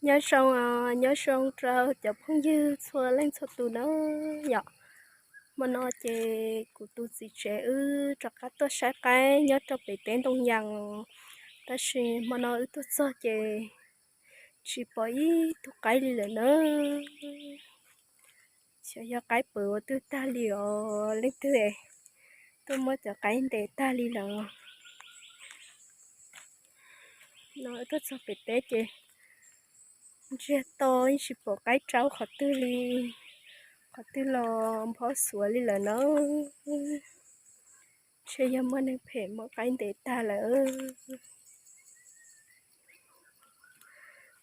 Nyob zoo, nyob zoo rau cov phooj ywg txhua leej txhua tus na yom. Hmo no ces kuv tus txiv tsev wb rov qab tuaj saib qaib nyob rau pem teb ntoo yas, tab sis hmo no wb tuaj txog ces tsis pom ib tug qaib li lawm na. Xyov yog qaib pwm ua twg tag li os, leej twg tuaj muab cov qaib ntes tag li lawm. No wb tuaj txog pem teb ces ntsiag to, yeej tsis pom qaib raub qhov twg li, qhov twg los nphob xuav li lawm na. Ntshe yog muaj neeg phem muab qaib ntes tag lawm.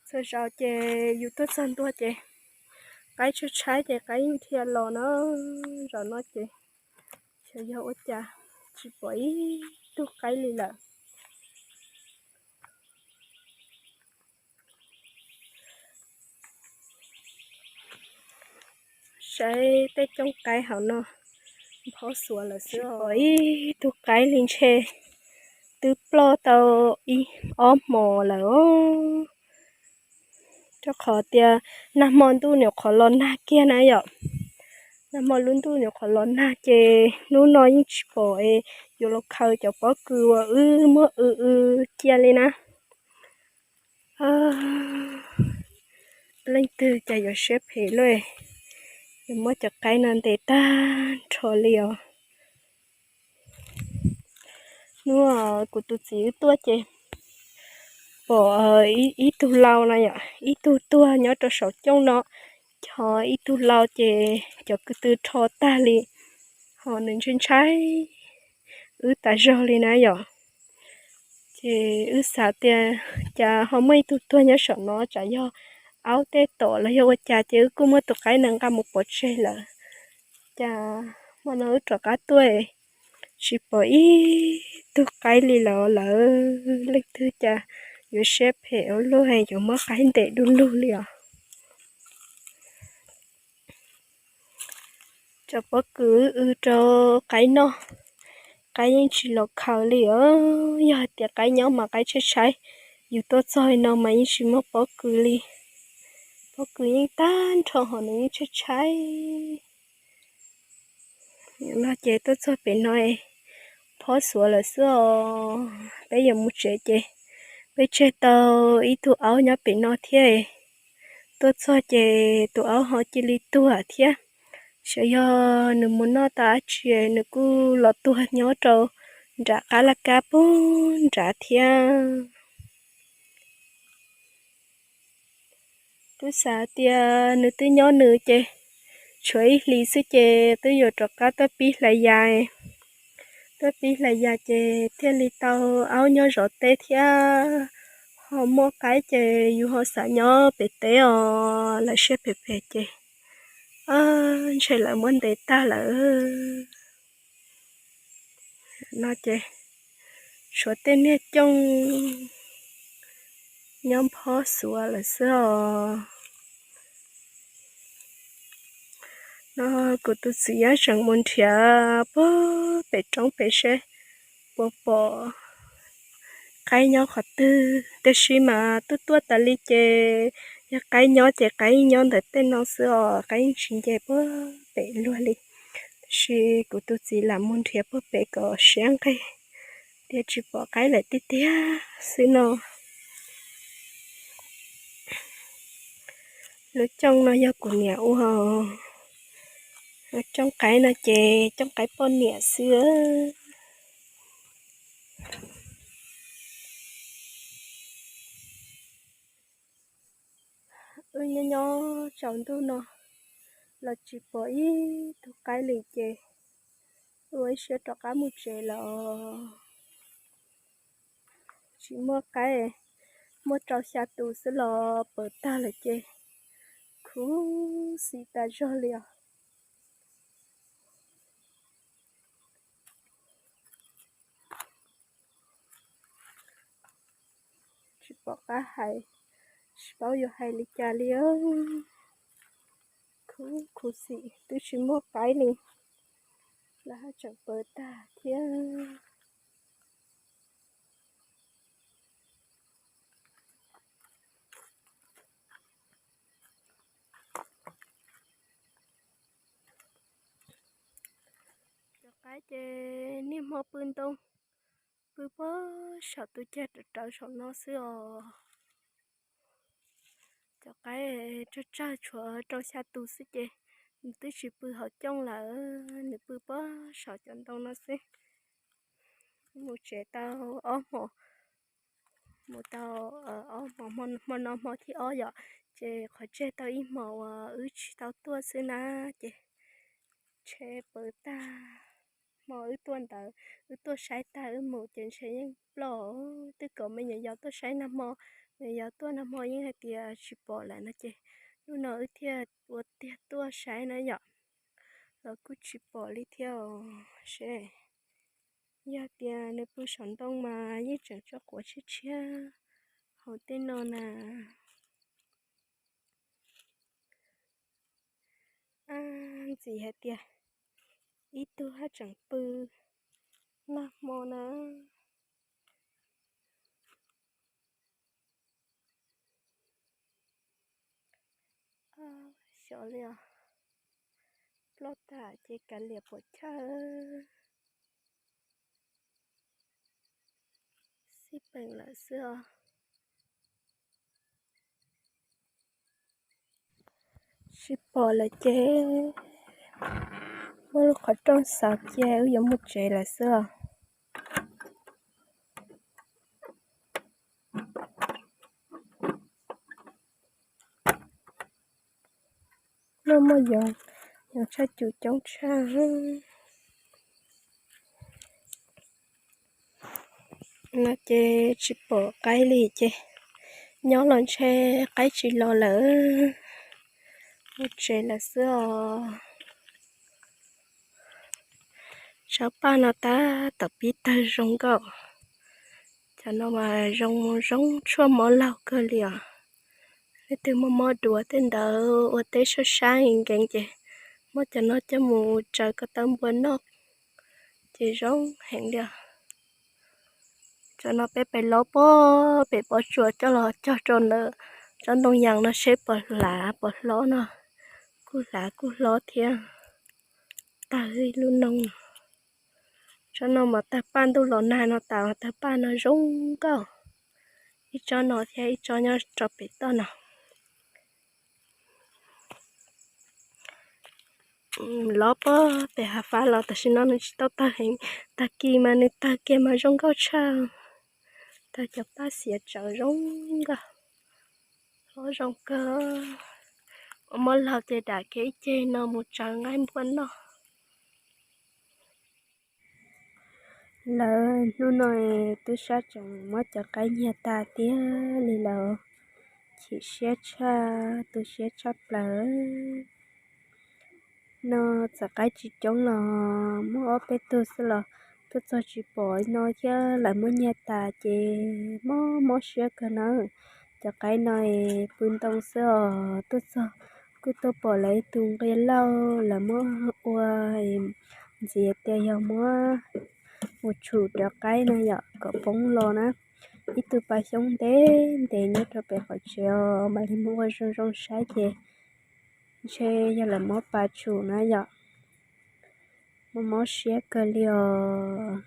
Txhua zaus ces yus tuaj txog ntua ces qaib tshaib tshaib ces qaib yeej dhia los na. Zaum no ces xyov yog ua cas tsis pom ib tug qaib li lawm. Saib tej cooj qaib hauv no nphob xuav lawm xwb, tsis pom ib tug qaib li, ntshe twb ploj tau ib ob hmos lawm os. Rau qhov tias nag hmo ntuj nyuam qhuav los nag kiag na yom. Nag hmo lub ntuj nyuam qhuav los nag ces hnub no yeej tsis pom es yuav los khaws cov pob kws uas wb muab w w cia li na. Leej twg cas yuav siab phem luaj, yuav muab cov qaib no ntes tag nrho li os. Hnub kuv tus txiv wb tuaj ces pom ib tug lau no yom, ib tug tuag nyob rau saum cooj no, ho ib tug lau ces cov kws tw rho tag li, ho nws ntshai ntshai wb tas zog li na yom. Ces wb xav tias cas ho muaj ib tug tuag nyob saum no, tsam yog aub tej tom los yog ua cas, ces wb kuj muab tus qaib no nqa mus pov tseg lawm. Cas hmo no wb rov qab tuaj tsis pom ib tug qaib li los lawm. Leej twg cas yuav siab phem ua luaj yuav muab qaib ntes du lug li os. Cov pob kws w rau qaib noj, qaib yeej tsis los khaws li os. Yog hais tias qaib nyob mas qaib tshaib tshaib, yus tuaj txog li no mas yeej tsis muaj pob kws li. Pob kws yeej tag nrho ho nws yeej tshaib tshaib. No ces tuaj txog pem no phob xuav lawm xwb os. Peb yuav mus tsev ces peb tseg tau ib tug aub nyob pem no thiab. Tuaj txog ces tus aub ho cia li tuag thiab. Xyov yog nws mus noj tau dab tsi nws kuj los tuag nyob rau nram qab laj kab puag nrad thiab. Twb xav tias nws twb nyob nws ces tshuav ib hlis xwb ces twb yuav rov qab tuaj pib hlais yas. Tuaj pib hlais yas ces thiaj li tau aub nyob zov teb thiab. Ho muaj qaib ces yus ho xav nyob pem teb os, lawv siab phem phem ces ntshe lawv muab ntes tag lawm. No ces tshuav tej niag cooj nyob nphob xuav lawm xwb os. No kuv tus txiv yuav tseem mus nrhiav puag pem roob pem seb puas pom qaib nyob qhov twg, tiam sis mas tuaj tuaj tas li ces yog qaib nyob ces qaib nyob ntawm tej no xwb os, qaib yeej tsis nce puag pem luag li. Tiam sis kuv tus txiv lam mus nrhiav puag pem kom siab nqig, tias tsis pom qaib lawm tiag tiag xwb no. Lub cooj no yog kuv niam ua, lub cooj qaib no ces cooj qaib poj niam xwb. Wb nyob nyob tsaus ntuj no los tsis pom ib tug qaib li ces ua ib siab rov qab mus tsev lawm. Tsis muaj qaib, muaj rau xya tus xwb los pawv tag lawm ces khuv xim tas zog li os. Tsis pom qab hais, tsis paub yuav hais li cas li. Khuv khuv xim twb tsis muaj qaib li, lawv haj tseem pawv tag thiab. Ces niaj hmo pw ntoo, pw puag saum tus cag rawv rawv saum no xwb os. Cov qaib tsawg tsawg tshuav rau xya tus xwb ces nws twb tsis pw hauv cooj lawm, nws pw puag saum cov ntoo no xwb. Mus tsev tau ob hmos, mus tau ob hmos, hmo no hmo thib ob yom, ces qhov tseg tau ib hmos uas wb tsis tau tuaj xwb na, ces ntshe pw tag, hmo wb tuaj ntawd, wb tuaj saib tag wb mus ces ntshe yeej ploj. Twb kom me nyuam yaus tuaj saib nag hmo, me nyuam yaus tuaj nag hmo yeej hais tias tsis pom lawm no ces lub no wb thiaj ua tiag tuaj saib na yom, los kuj tsis pom li thiab os. Seb, yog tias nws pw saum ntoo mas yeej tseem tso quav tshiab tshiab hauv tej no na. Ntxim hais tias ib tug haj tseem pw nag hmo na. Xyov li os, ploj tas ces kav liam puam chawj, xij peem lawm xwb os. Tsis pom lawm ces muab lub qhov rooj xaws cia wb yuav mus tsev lawm xwb os. Muaj muaj yoov, yoov tshaj cum coob tshaj. No ces tsis pom qaib li ces nyob los ntshe qaib tsis los lawm, mus tsev lawm xwb os. Tsawv paj no tab tom pib tawg zoo nkauj. Cov no mas zoo zoo tshuaj mob laug kawg li os. Leej twg mob mob duav tej ntawd ua teb sab sab nkees nkees ces muab cov no coj mus tsaws ko taw npua noj ces zoo heev li os. Cov no peb pem lob puag pem pob tsuas coj los cog rau ntawm tsob ntoo yas no seb puas hlav puas hlob no. Kuj hlav kuj hlob thiab. Tawg ib lub noog. Tsob no mas tawg paj ntuj los nag no tas, tawg paj no zoo nkauj. Ib tsob no thiab ib tsob nyob rau pem toj no. Lob puag pem hav fab los tam sim no nws tsis tau tawg heev, tag kis mas nws tawg kiag mas zoo nkauj tshaj. Tawg cov paj xiav tsawv zoo nkauj, hlob zoo kawg. Ua mob laug ces dam kiag ib ceg no mus tsaws nqaij npua noj. Lawv hnub no twb sab tsees muab cov qaib nyiag tas tiag li lawm, chim siab tshaj tu siab tshaj plaws. No txawm qaib tsis coob los muaj ob peb tug xwb los tuaj txog tsis pom no thiab lawv muab nyiag tas ces mob mob siab kawg na. Cov qaib no pw ntoo xwb os, tuaj txog kuj tuaj pom lawv ib tug nqia lauj, lawv muab ua ntxiv tias yog muab mus tshum cov qaib no yom kom poob los na. Ib tug pas xyoob ntev ntev nyob rau pem qhov tsev os, mam li mus ua zoo zoo saib ces ntshe yog lawv muab pas tshum na yom. Mob mob siab kawg li os.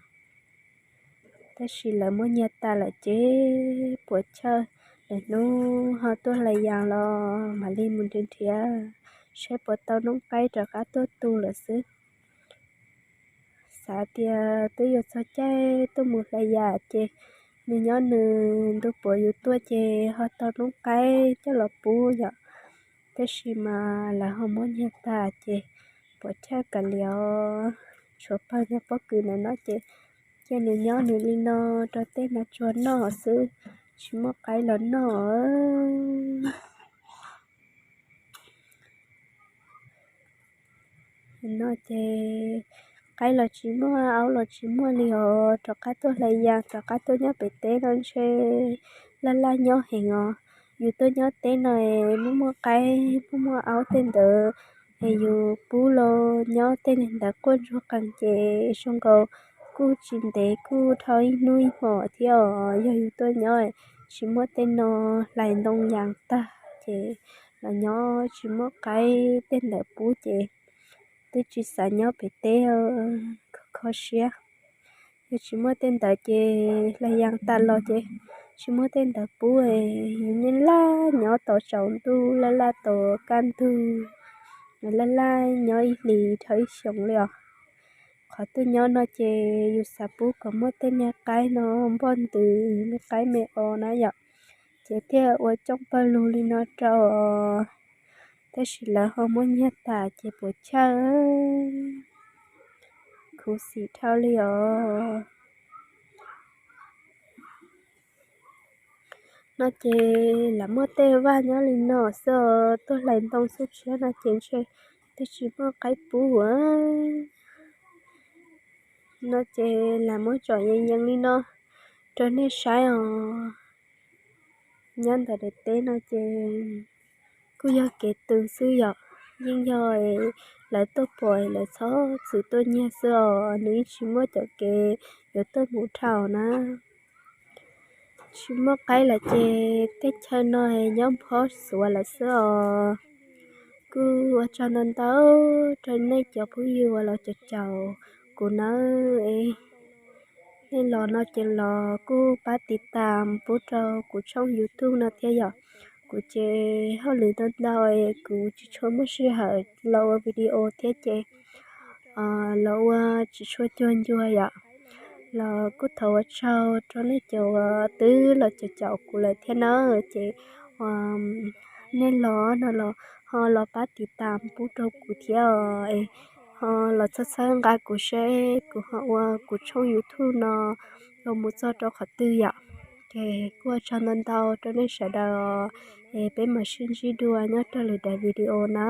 Tab sis lawv muab nyiag tas lawm ces puas chawj, lwm hnub ho tuaj hlais yas los mam li mus nrhiav nrhiav saib puas tau noob qaib rov qab tuaj tu lawm xwb. Xav tias twb yuav txog caij tuaj mus hlais yas ces nws nyob nws, ntu puav yus tuaj ces ho tau noob qaib coj los pub yom. Tab sis mas lawv ho muab nyiag tas ces puas chawj kawg li os. Tshuav pawg niag pob kws ntawm no ces cia nws nyob nws li no rau tej nas tsuag noj xwb, tsis muaj qaib los noj. No ces qaib los tsis muaj, aub los tsis muaj li os. Rov qab tuaj hlais yas, rov qab tuaj nyob pem teb no ntshe laj laj nyob heev os. Yus tuaj nyob teb no es muaj muaj qaib muaj muaj aub tej ntawd es yus pub los nyob tej neeg ntawd quaj ntsuag qees ces zoo nkaus kuj tsis ntev, kuj dhau ib hnub ib hmos thiab os. Yog yus tuaj nyob tsis muaj tej no, hlais ntoo yas tag ces los nyob tsis muaj qaib tej ntawd pub ces twb tsis xav nyob pem teb os. kho siab. Yog tsis muaj tej ntawd ces hlais yas tas los ces tsis muaj tej ntawd pub, yus niaj laj nyob tos tsaus ntuj, laj laj tos kaj ntug, laj laj nyob ib hlis dhau ib xyoos li os. Qhov twg nyob no ces yus xav pub kom muaj tej niag qaib no npoj ntws me qaib me os na yom, ces thiaj ua coob pawg lug li no rau. Tab sis lawv ho muab nyiag tas ces puas chawj, khuv xim dhau li os. No ces lam muaj tej vaj nyob li no xwb os, tuaj hlais ntoo xwb tshiab no ces ntshe twb tsis muaj qaib pub. No ces lam muab tsom yees yees li no rau nej saib os. Nyob ntawm daim teb no ces kuj yog kev tws xwb yom, yeej yog lawv tuaj pom lawv txhob txwm tuaj nyiag xwb os, nws yeej tsis muaj cov kev yuav tuaj mus dhau na. Tsis muaj qaib lawm ces tej chaw no nyob nphob xuav lawm xwb os. Kuj ua tsaug ntau ntau rau nej cov phooj ywg uas los caum caum kuv nawb. Nej los no ces los kuj pab tiv tam pub rau kuv tshooj YouTube no thiab yom. Kuv ces hauj lwm ntau ntau, kuv tsis tshua muaj sij hawm los ua video thiab ces los ua tsis tshua cuag ncua yom. Los kuj thov ua tsaug rau nej cov uas twb los caum caum kuv lawm thiab nawb. Ces nej los no los ho los pab tiv tam pub rau kuv thiab os, ho los txhawb txhawb nqa kuv seb kuv ho ua kuv tshooj YouTube no los mus txog rau qhov twg yom. Ces kuj ua tsaug ntau ntau rau nej sawv daws, es peb mam sib ntsib dua nyob rau lwm daim video na.